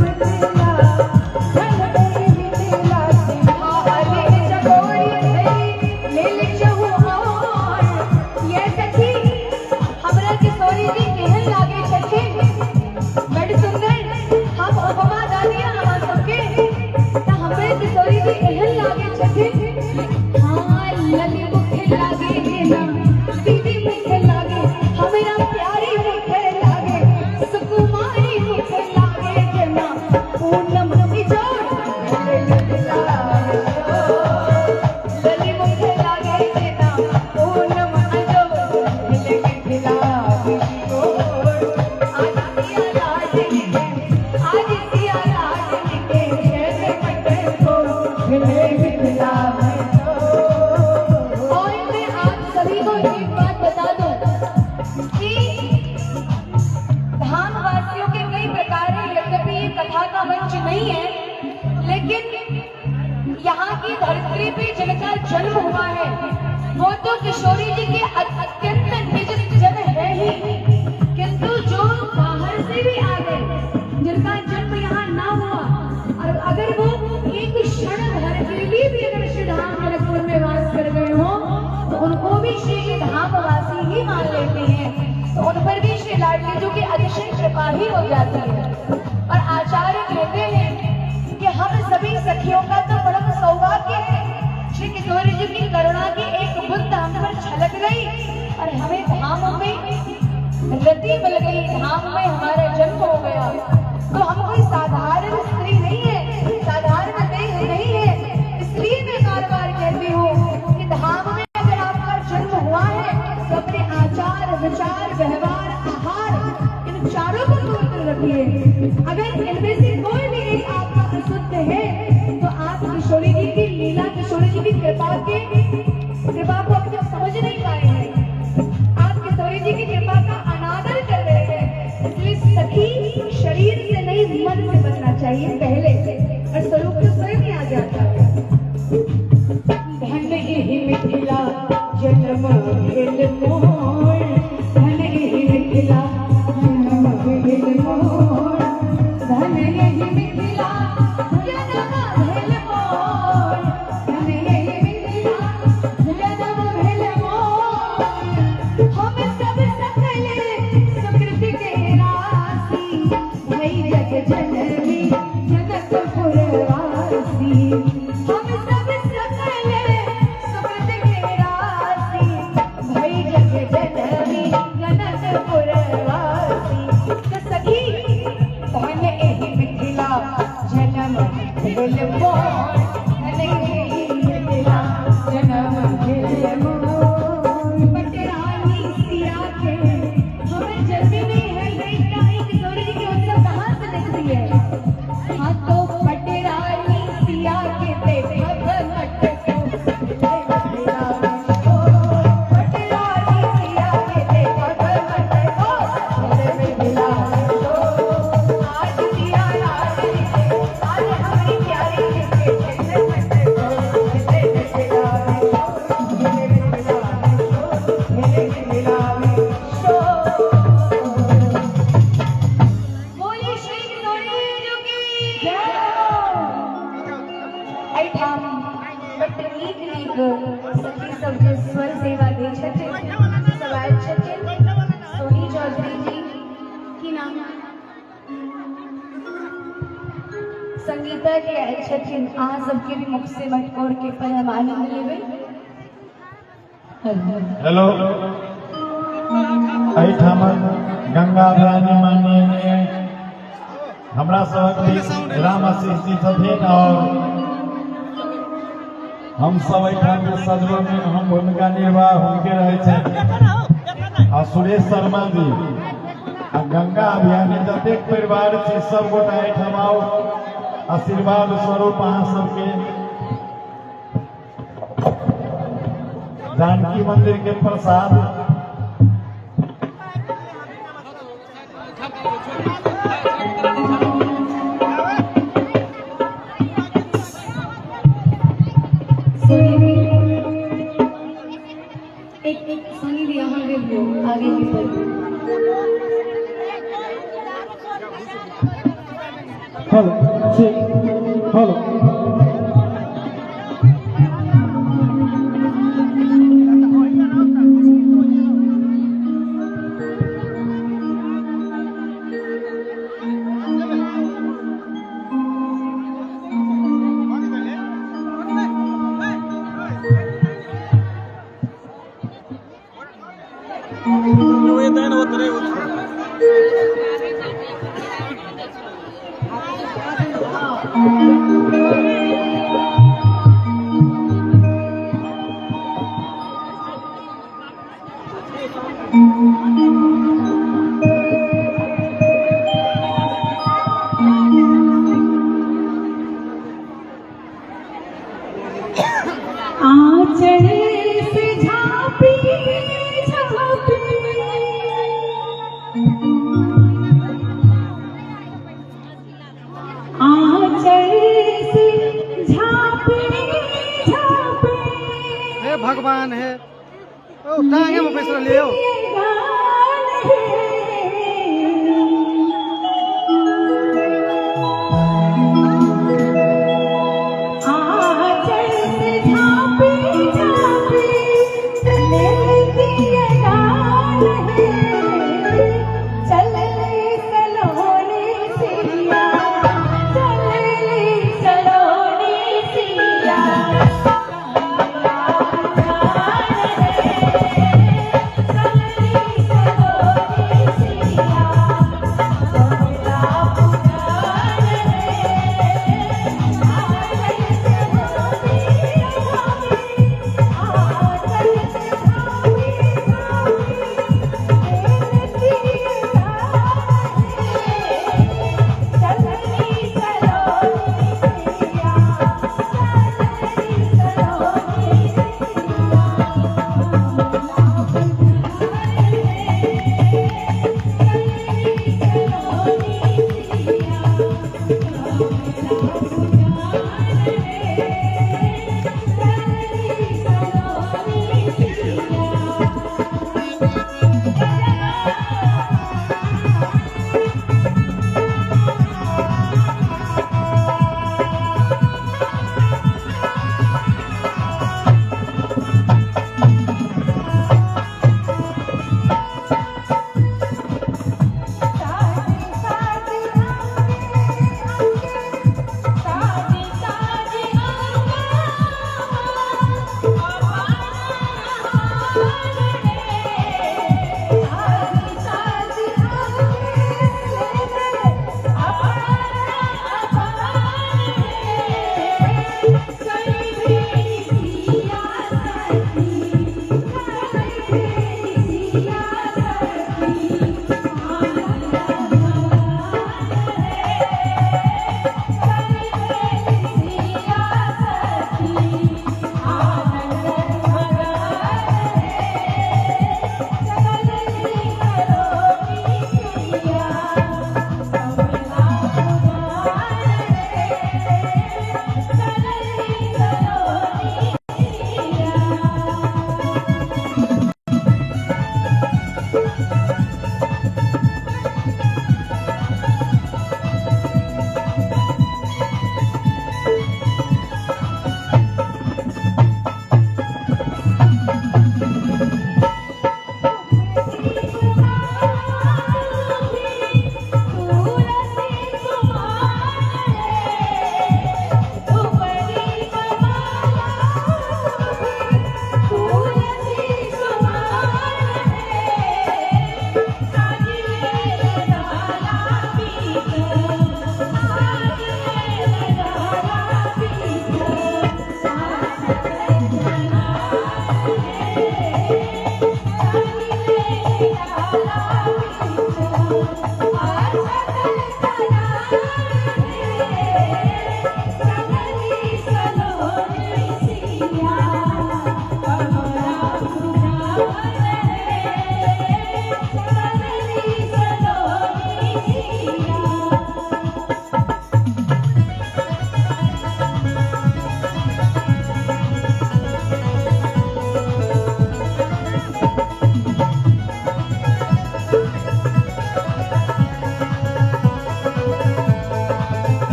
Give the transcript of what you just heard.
मिथिला, धन एहि मिथिला के। अलिन चकोरी भेली लेल चहुआर। ये सखी, हमरा किशोरी जी केहन लागे छथिन? बड़ सुंदर। हम उपमा दऽ दिअ अहाँ सबके तऽ हमरे किशोरी जी एहन लागे छथिन। हाँ, लली मुख लागे जेना दीदी मुख लागे, हमरा प्यारी मुख लागे, सुकुमारी मुख लागे जेना पूनम बिजोड़ भेले मिथिला। लली मुख लागे जेना पूनम अजोर भेले मिथिला बिजोड़। आज सिया लाडली के, आज सिया लाडली के छैन मटको भेले मिथिला में। और मैं आप सभी को एक बात बता दूं कि धाम वासियों के कई प्रकार हैं। यद्यपि ये कथा का मंच नहीं है, लेकिन यहाँ की धरती पे जिनका जन्म हुआ है वो तो किशोरी जी के अत्यंत निज जन है ही, किंतु जो बाहर से भी आ गए, जिनका जन्म यहाँ ना हुआ और अगर वो एक क्षण भर के लिए भी अगर श्री धाम जनकपुर में वास कर गए हो तो उनको भी श्री जी धामवासी ही मान लेते हैं। तो उन पर भी श्री लाडली जी की अतिशय कृपा ही हो जाती है। और आचार्य कहते हैं कि हम सभी सखियों का तो परम सौभाग्य है, श्री किशोरी जी की करुणा की एक बूंद हम पर छलक गई और हमें धाम में रति मिल गई, धाम में हमारा जन्म हो गया। तो हम कोई साधारण स्त्री नहीं है, साधारण देह नहीं है। इसलिए मैं बार बार कहती हूँ कि धाम में अगर आपका जन्म हुआ है तो अपने आचार, विचार, व्यवहार, आहार, इन चारों को पवित्र रखिए। अगर इनमें से कोई भी एक आपका अशुद्ध है तो आप किशोरी जी की लीला, किशोरी जी की कृपा को अभी तक समझ नहीं पाए हैं। आप किशोरी जी की कृपा का अनादर कर रहे हैं। इसलिए सखी शरीर से नहीं, मन से बनना चाहिए पहले और स्वरूप तो स्वयं ही आ जाता है। धन एहि मिथिला जन्म भेल मोर, धन एहि मिथिला जन्म भेल मोर, धन एहि मिथिला जन्म भेल मोर, धन एहि मिथिला जन्म भेल मोर। हम सब सकल सुकृत के राशि भई जग जननी जनकपुर वासी। हम सब सकल सुकृत के राशि भई जग जननी जनकपुर वासी। तो सखी, धन एहि मिथिला जन्म भेल मोर, धन एहि मिथिला जन्म भेल मोर। पटरानी सिया के हमें जन्म नहीं है बेटा, एक किशोरी जी के उत्सव कहाँ से देखती है? हाँ, तो पटरानी सिया के देखब मटको पटरानी सिया के देखब मटको मिथिला। आज सिया लाडली के, आज हमारी प्यारी जी के छैन मटको मिथिला मिथिला मिथिला में। बोलिए श्री किशोरी जी की। एहिठाम बड्ड नीक नीक सखी सब जे स्वर सेवा दै छथिन, सब आयल छथिन। सोनी चौधरी जी, की नाम, संगीता जी आयल छथिन। अहाँ सबके भी मुख से मटकोर के पर हम आनंद लेबै। हेलो, एहिठाम गंगा रानी माननीय हमरा सबक बीच राम आशीष जी छथिन और हम सब एहिठाम के सजबऽ में अहम भूमिका निर्वाह हुनके रहै छनि आ सुरेश शर्मा जी आ गंगा अभियानी जतेक परिवार छै, सब गोटा एहिठाम आउ। आशीर्वाद स्वरूप अहाँ सबके जानकी मंदिर के प्रसाद। सोनी, एक एक सोनी दी, अहाँ गेलियो आगे की पर। हेलो ठीक हेलो। आंचल से झांपी झांपी, आंचल से झांपी झांपी हे भगवान हे, ओ टांगे में बैस रहलियै यौ।